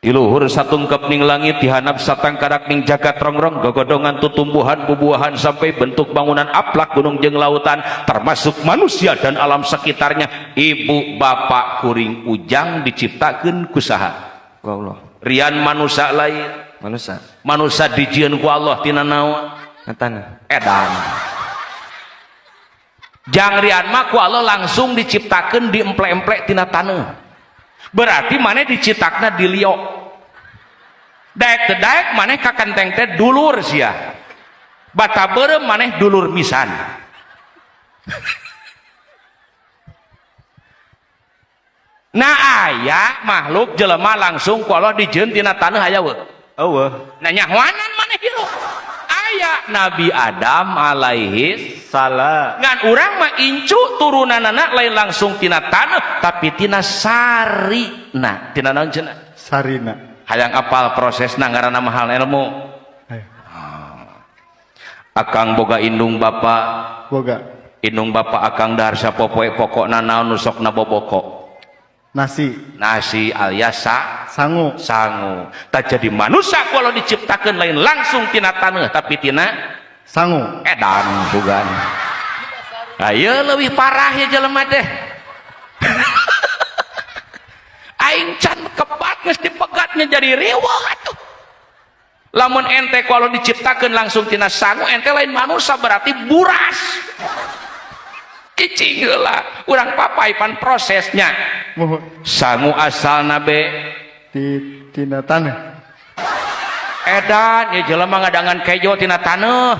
Di luhur satungkep ning langit, dihanap satangkarak ning jagat rongrong, gogodongan tutumbuhan bubuahan sampai bentuk bangunan aplak gunung jeung lautan, termasuk manusia dan alam sekitarnya. Ibu bapak kuring ujang diciptakeun ku saha? Ku Allah. Rian manusia lain? Manusia. Manusia dijieun ku Allah tina naon? Na tanah. Edan. Jang rian mah ku Allah langsung diciptakeun diemple-emple tina taneuh. Berarti maneh dicitakna di liok. Daek teu daek maneh ka kenteng teh dulur sia. Bata beureum maneh dulur misan. Nah, aya makhluk jelema langsung ku Allah dijieun tina taneuh, aya we? Eueuh. Nah, nyahoanan maneh hirup. Aya Nabi Adam alaihi salam. Ngan urang mah incu turunanana lain langsung tina taneuh, tapi tina sarina. Tina naon cenah? Sarina. Hayang apal prosesna, ngaranna mahal ilmu. Ayo. Akang boga indung bapa? Boga. Indung bapa akang dahar sapopoe pokokna naon nu sokna boboko? Nasi. Nasi alias Sangu. Sangu. Tak jadi manusia kalau diciptakan lain langsung tina taneuh, tapi tina sangu. Edan sugan. Ayo, lebih parah ya jelema teh. Aing can kebat geus dipegatnya jadi riweuh atuh. Lamun ente kalau diciptakan langsung tina sangu, ente lain manusia, berarti buras. Cicing heula, urang papai pan prosesnya. Muhun. Sangu asalna be Di tina tanah. Edan ya, jelema ngadangan kejo tina taneuh.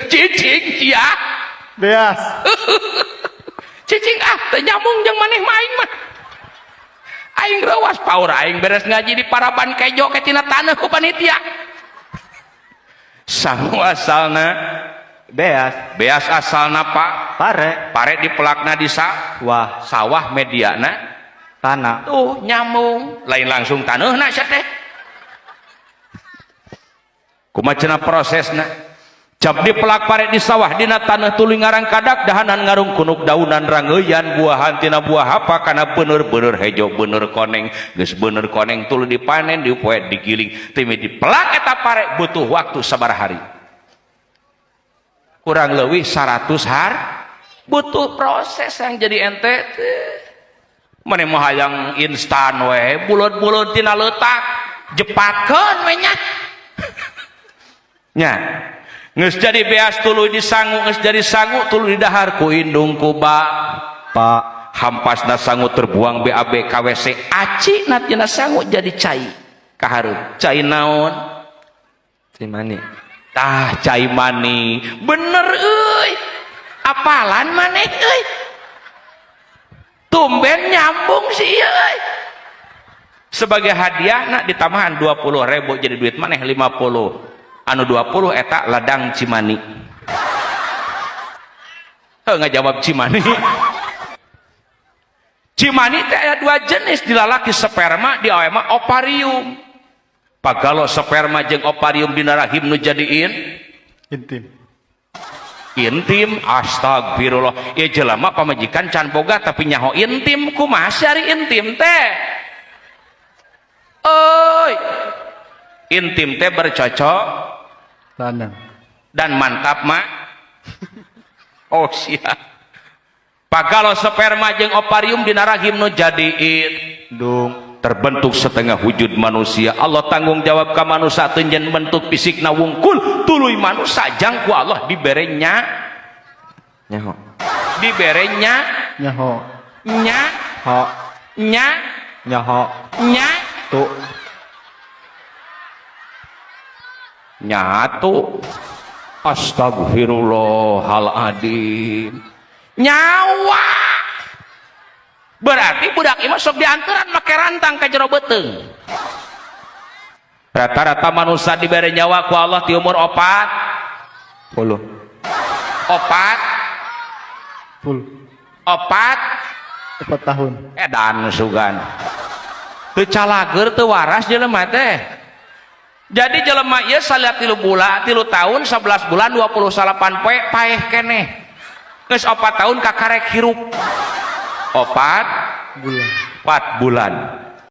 Cicing sia. Beas. Cicing ah, teu nyambung jeung maneh mah aing mah. Aing reuas paur aing beres ngaji di paraban kejo ke tina taneuh ku panitia. Sangu asalna beas. Beas asalna pak pare. Pare dipelakna di wah. Sawah mediana tanah. Tuh nyambung, lain langsung taneuhna sia teh. Kumaha cenah prosesna? Cap dipelak pare di sawah dina taneuh, tuluy ngarang kadak, dahanan ngarung kunuk, daunan, rangeuyan, buahan tina buah apa kana bener-bener hejo, bener koneng. Geus bener koneng tuluy dipanen, dipoe, digiling, timi dipelak eta pare butuh waktu sabaraha hari? Kurang lebih 100 har. Butuh proses yang jadi ente teh. Maneh mah hayang instan we, buleud-buleud tina leutak, jepatkeun we nya. Nya. Geus jadi beas tuluy disangu, geus jadi sangu tuluy didahar ku indung ku ba pak. Hampasna sangu terbuang BAB KWC, aci na tina sangu jadi cai kahareup. Cai naon? Cai mani. Tah, cai mani. Bener euy. Apalan maneh euy. Tumben nyambung sih euy. Sebagai hadiah nak ditambahan 20.000, jadi duit maneh 50. Anu 20 eta ladang Cimani. Heuh, ngajawab Cimani. Cimani teh aya dua jenis, di lalaki sperma, di awewe mah ovarium. Pagalo sperma jeung ovarium dina rahim nu jadiin intim. Intim, astagfirullah. Ieu jelema pamajikan can boga tapi nyaho intim, kumaha sih ari intim teh? Euy. Intim teh bercocok tanam dan mantap mah. Oh siap. Pagalo sperma jeung ovarium dina rahim nu jadiin dung terbentuk setengah wujud manusia. Allah tanggung jawab ka manusia teu nyen bentuk fisikna wungkul, tuluy manusia jang ku Allah dibere nya nyaho. Dibere nya nyaho. Nya ho. Nya nyaho. Nya tu nyatu. Astagfirullahaladzim. Nyawa berarti budak ieu mah sok diantaran make rantang ka jero beuteung. Rata-rata manusia dibere nyawa ku Allah di umur opat puluh. Opat puluh. Opat 4 tahun. Edan sugan teu calager, teu waras jelema teh. Jadi jelema ieu saliat 3 bulan, 3 tahun 11 bulan 28 poe paeh keneh. Geus 4 tahun kakarek hirup. 4 bulan. 4 bulan.